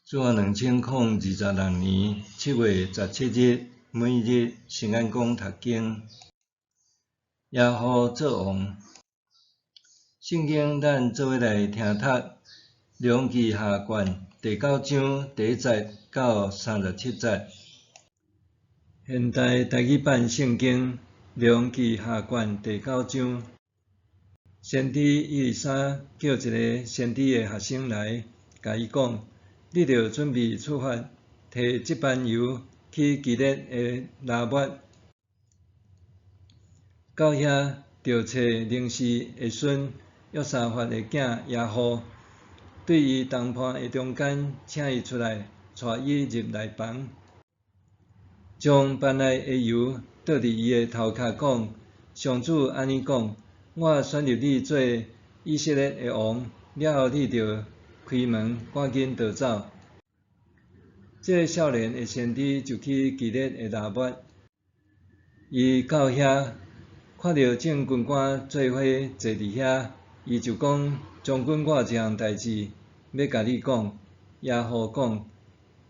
主後2026年7月17日，每日聖安講讀經，耶戶做王。聖經咱做伙來聽讀《列王紀下卷》第九章第一節到37節。現代台語版聖經《列王紀下卷》第九章，先知以利沙叫一个先知的學生來，共伊講：你著準備出發，提這班油去基列的拉抹，到遐著揣寧示的孫約沙法的囝耶戶，對伊同伴的中間請伊出來，帶伊入內房，將班內的油倒佇伊的頭殼，講：上主按呢講：我選立你做以色列的王，了後你著開門，趕緊逃走。這个少年的先知就去基列的拉抹，伊到遐看著眾軍官做伙坐佇遐，伊就講：將軍，我有一項代誌欲共你講。耶戶講：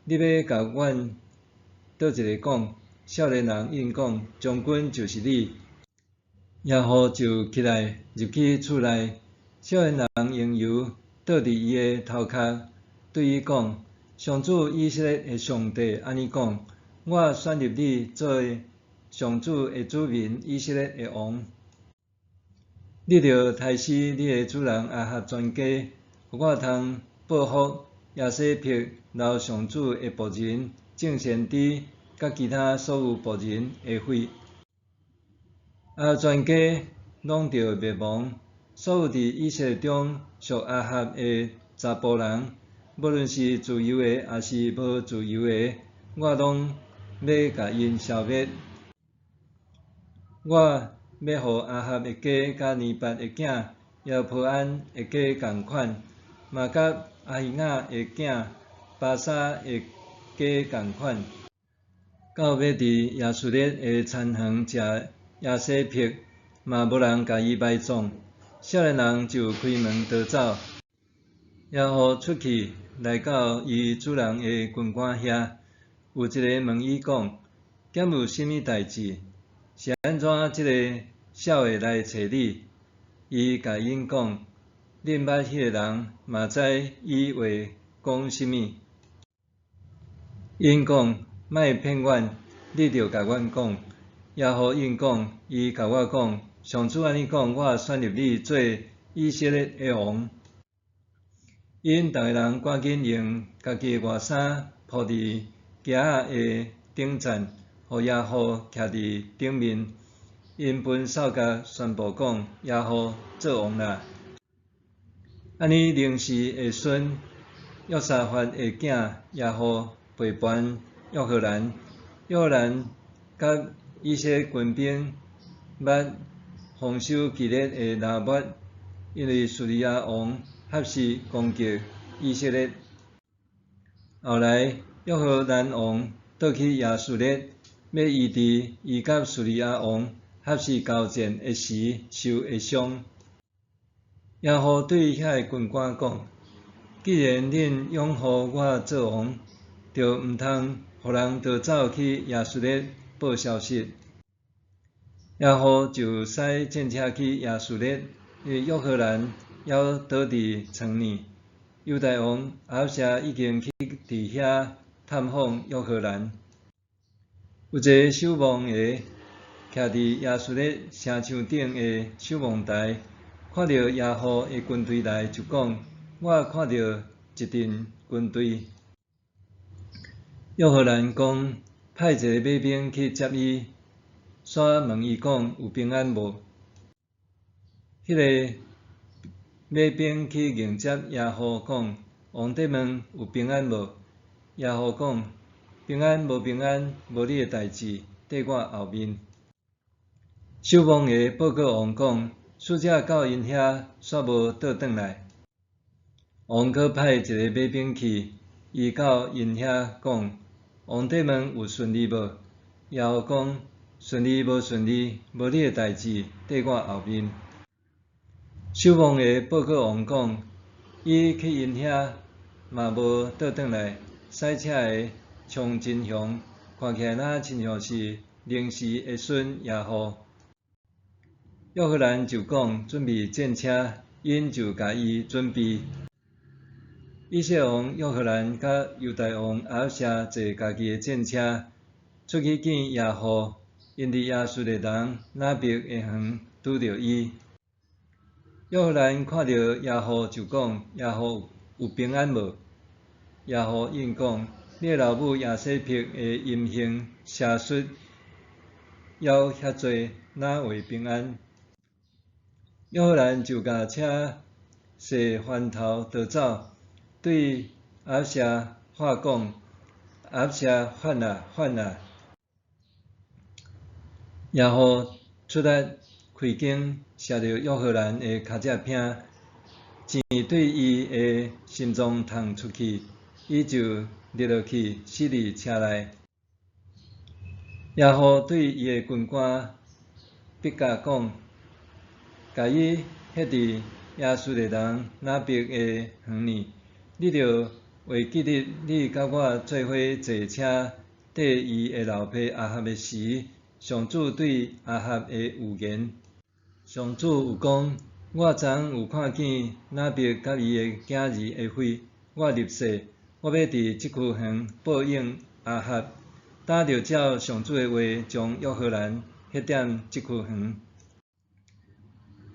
你欲共阮佗一个講？少年人應講：將軍就是你。耶戶就起來入去厝內，少年人用油倒佇伊的頭殼，對伊講：上主以色列的上帝按呢講：我選立你做上主的子民以色列的王。你著刣死你的主人亞哈全家，予我通報復耶洗別流上主的僕人、眾先知，佮其他所有僕人的血。亞哈全家攏著滅亡，所有佇以色列中屬亞哈的查埔人，無論是自由的，抑是無自由的，我攏欲共𪜶消滅。我欲予亞哈的家佮尼八的囝耶羅波安的家仝款，嘛佮亞希雅的囝巴沙的家仝款。到尾佇耶斯列的田園食耶洗別，嘛無人共伊埋葬。少年人就開門逃走。耶戶出去來到伊主人的軍官遐，有一个問伊講：敢有啥物代誌？是按怎這个痟的來揣你？伊共𪜶講：恁捌彼个人，嘛知伊話講啥物。𪜶講：莫騙阮，你著共阮講。耶戶應講：伊共我講，上主按呢講：我選立你做以色列的王。𪜶逐个人趕緊用家己的外衫鋪佇屐仔的頂層，予耶戶徛佇頂面。𪜶分掃角宣布講：耶戶做王啦！按呢寧示的孫約沙法的囝耶戶背叛約何蘭，約何蘭佮以色列軍兵欲防守基列的拉抹，因為敘利亞王合時攻擊以色列。後來約何蘭王倒去耶斯列，欲醫治伊佮敘利亞王合時交戰的時受的傷。耶戶對遐个軍官講：既然恁擁護我做王，就毋通予人逃走去耶斯列報消息。耶戶就駛戰車去耶斯列，因為約何蘭猶倒佇床呢。猶大王亞哈謝已經去佇遐探訪約何蘭。有一个守望的徛佇耶斯列城牆頂的守望台，看著耶戶的軍隊來，就講：我看著一陣軍隊。約何蘭講：派一个馬兵去接伊，煞問伊講有平安無？彼个馬兵去迎接耶戶，講：王佇問有平安無？耶戶講：平安無平安，無你的代誌，綴我後面。守望的報告王講：使者到𪜶遐，煞無倒轉來。王閣派一个馬兵去，伊到𪜶遐講：王佇問有順利無？耶戶講：順利無順利，無你的代誌，綴我後面。守望的報告王講：伊去𪜶遐，嘛無倒轉來，驶车的衝真雄，看起來若親像是寧示的孫耶戶。約何難就講準備戰車，𪜶就共伊準備。以色列王約何難佮猶大王亞哈謝坐家己的戰車，出去見耶戶，𪜶佇亞述的人拿伯的園拄著伊。約何難看著耶戶就講：耶戶有平安無？耶戶應講：你的老母耶洗別的淫行邪術猶遐濟，哪會平安？約何難就共車踅翻頭逃走，對亞哈謝喊講：亞哈謝反啊反啊！耶戶出力開弓射著約何難的跤脊骿，箭對伊的心臟捅出去，伊就跌落去，死佇車內。耶戶對伊的軍官畢甲講：共伊歇佇亞述的人拿伯的園裡，你著會記得你佮我做伙坐車綴伊的老爸亞哈的時，上主對亞哈的預言。上主有講：我昨昏有看見拿伯佮伊的囝兒的血，我立誓，我欲佇這區園報應亞哈。今就照上主的話，將約何難歇踮這區園。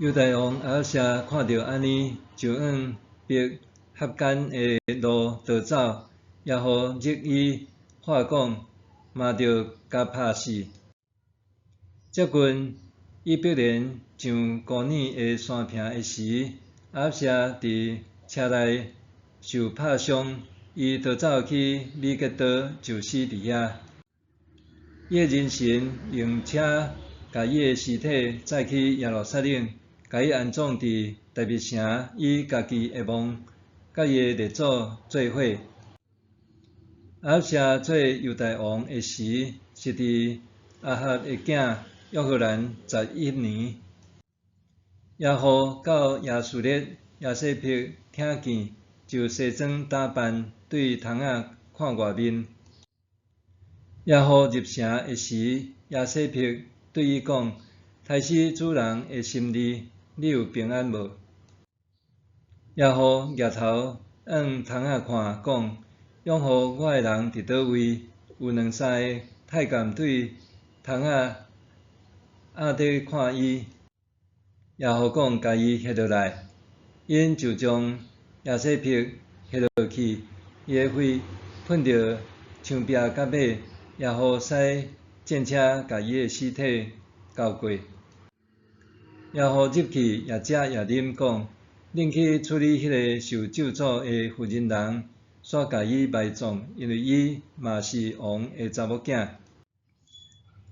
猶大王亞哈謝看著按呢，就往伯合干的路逃走。耶戶責伊喊講，嘛著共拍死。接近以法蓮上歌爾的山坪的時，亞哈謝佇車內受拍傷，伊逃走去米吉多，就死佇遐。伊的人臣用車共伊的屍體載去耶路撒冷，共伊安葬佇大衛城，伊家己的墓，佮伊的列祖做伙。亞哈謝做猶大王的時，是佇亞哈的囝約何難11年。耶戶到耶斯列，耶洗別聽見，就西裝打扮，對窗仔看外面。耶戶入城的時，耶洗別對伊講：刣死主人的心意，你有平安無？耶戶舉頭向窗仔看，講：擁護我的人佇佗位？有兩三个太監對窗仔暗底看伊。耶戶講：共伊歇落來，𪜶就將耶洗別歇落去，伊的血噴著牆壁甲馬。耶戶駛戰車共伊的屍體交過。耶戶入去，也食也啉，講：恁去處理彼个受咒詛的婦人人，煞共伊埋葬，因為伊嘛是王的查某囝。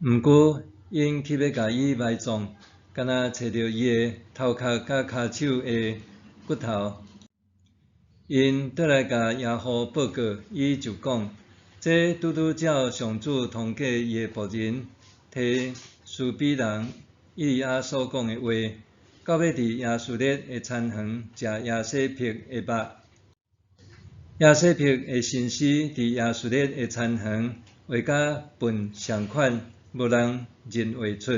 毋過，𪜶去欲共伊埋葬，干焦揣著伊的頭殼佮跤手的骨頭。𪜶轉來共耶戶報告，伊就講：這拄拄照上主通過伊的僕人提斯比人以利亞所講的話，到尾佇耶斯列的田園食耶洗別的肉。耶洗別的身屍佇耶斯列的田園畫佮糞仝款，無人認會出。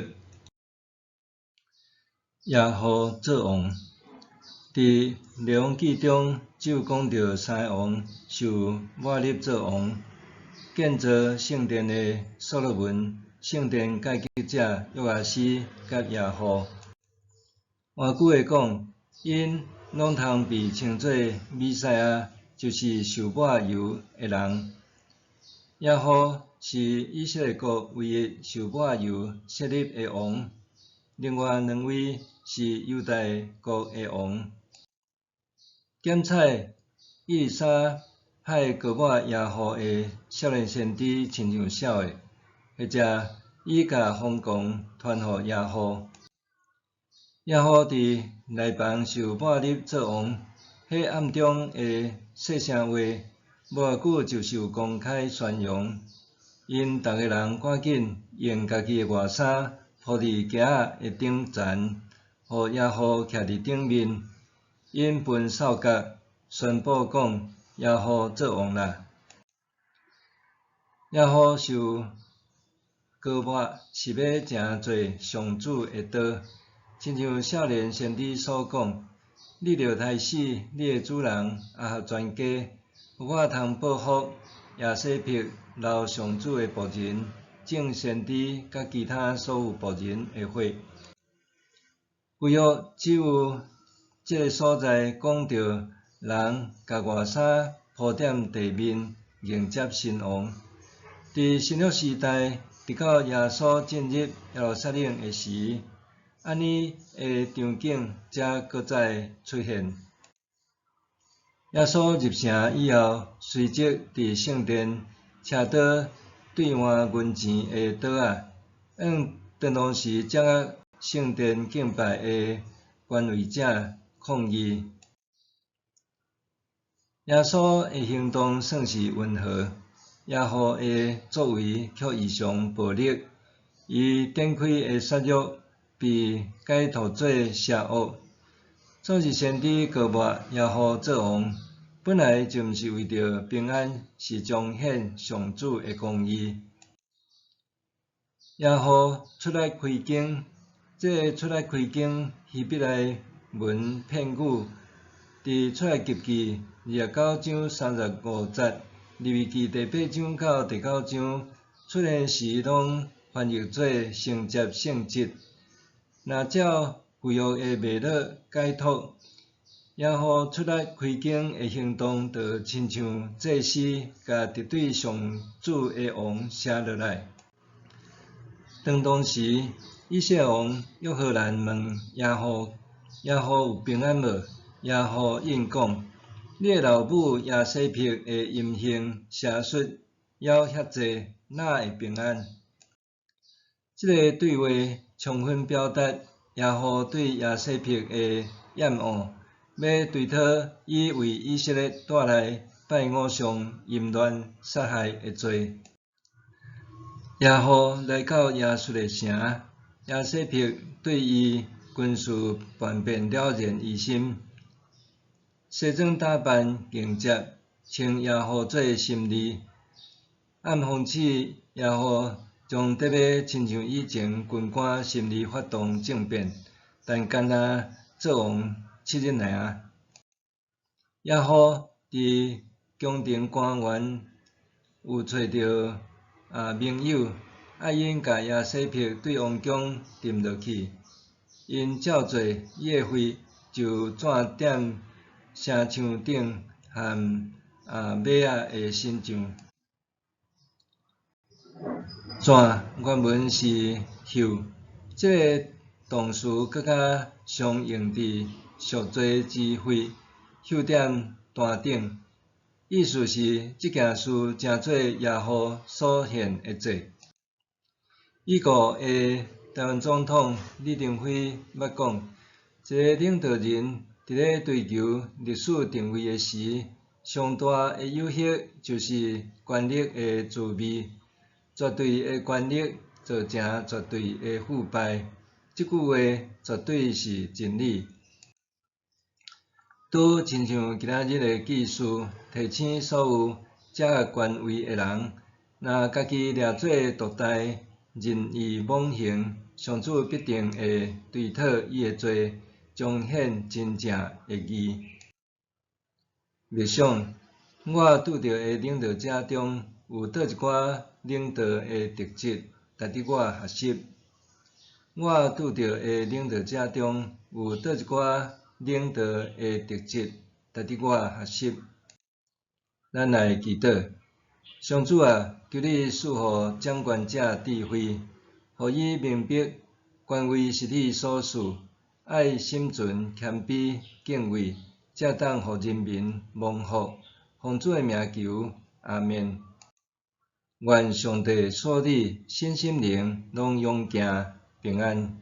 耶戶做王，佇列王紀中只有講著三个王受抹立做王：建造聖殿的所羅門、聖殿蓋建者約阿斯佮耶戶。換句話講，𪜶攏通被稱做彌賽亞，就是受抹油的人。耶戶是以色列國唯一受抹油設立的王，另外兩位是猶大國的王。檢採以利沙派膏抹耶戶的少年先知親像痟的，或者伊共封王傳予耶戶。耶戶佇內房受抹立做王，彼暗中的細聲話，無偌久就受公開宣揚。𪜶逐个人趕緊用家己的外衫鋪佇街仔的頂層，予耶戶徛佇頂面。𪜶分掃角，宣布講：耶戶做王啦。耶戶受膏抹是欲成做上主的刀，親像少年先知所講：你著刣死你的主人亞哈全家，予我通報復耶洗別流上主的僕人、眾先知佮其他所有僕人的血。舊約只有這个所在講著人共外衫鋪踮地面迎接新王。佇新約時代，直到耶穌進入耶路撒冷的時，按呢的場景才閣再出現。耶穌入城以後，隨即佇聖殿車刀兌換銀錢的桌仔，向當時掌握聖殿敬拜的權位者抗議。耶穌的行動算是溫和，耶戶的作為卻異常暴力。伊展開的殺戮被解讀做邪惡。昨日先知膏抹耶戶做王，本來就毋是為著平安，是彰顯上主的公義。耶戶出來開經，這个出來開經希伯來文片語，佇出埃及記29章35節，利未記第八章到第九章出現時，攏翻譯做承接聖職。若照舊約的脈絡解讀，耶戶出來開經的行動，就親像祭司共敵對上主的王寫落來。當當時，以色列王約何蘭問耶戶：耶戶有平安無？耶戶應講：你的老母耶洗別的淫行邪術猶遐濟，哪會平安？這个對話充分表達耶戶對耶洗別的厭惡，欲追討伊為以色列帶來拜偶像、淫亂、殺害的罪。耶戶來到亞述的城，耶洗別對伊軍事叛變了然於心，西裝打扮迎接，稱耶戶做心意，暗諷刺耶戶將得欲親像以前軍官心理發動政變，但干焦做王7日爾。耶戶佇宮廷官員有揣著盟友，愛𪜶共耶洗別對王宮沉落去，𪜶照做，伊的血就濺踮城牆頂和馬仔的身上。濺原文是溴，這个動詞閣較常用佇贖罪之血溴踮壇頂，意思是這件事成做耶戶所獻的祭。已故的台灣總統李登輝捌講，一个領導人佇咧追求歷史定位的時，上大的誘惑就是權力的滋味。絕對的權力造成絕對的腐敗，這句話絕對是真理。拄親像今仔日的記事，提醒所有掌握權位的人，若家己掠做獨大，任意妄行，上主必定會追討伊的罪，彰顯真正的義。默想，我拄著的領導者中，有佗一寡領導的特質值得我學習？我拄著的領導者中，有佗一寡領導的特質值得我學習？咱來祈禱，上主啊，求你賜予掌權者智慧，予伊明白權位是你所賜，愛心存謙卑敬畏，才當予人民蒙福。奉主的名求，阿們。願上帝賜你身心靈攏勇健平安。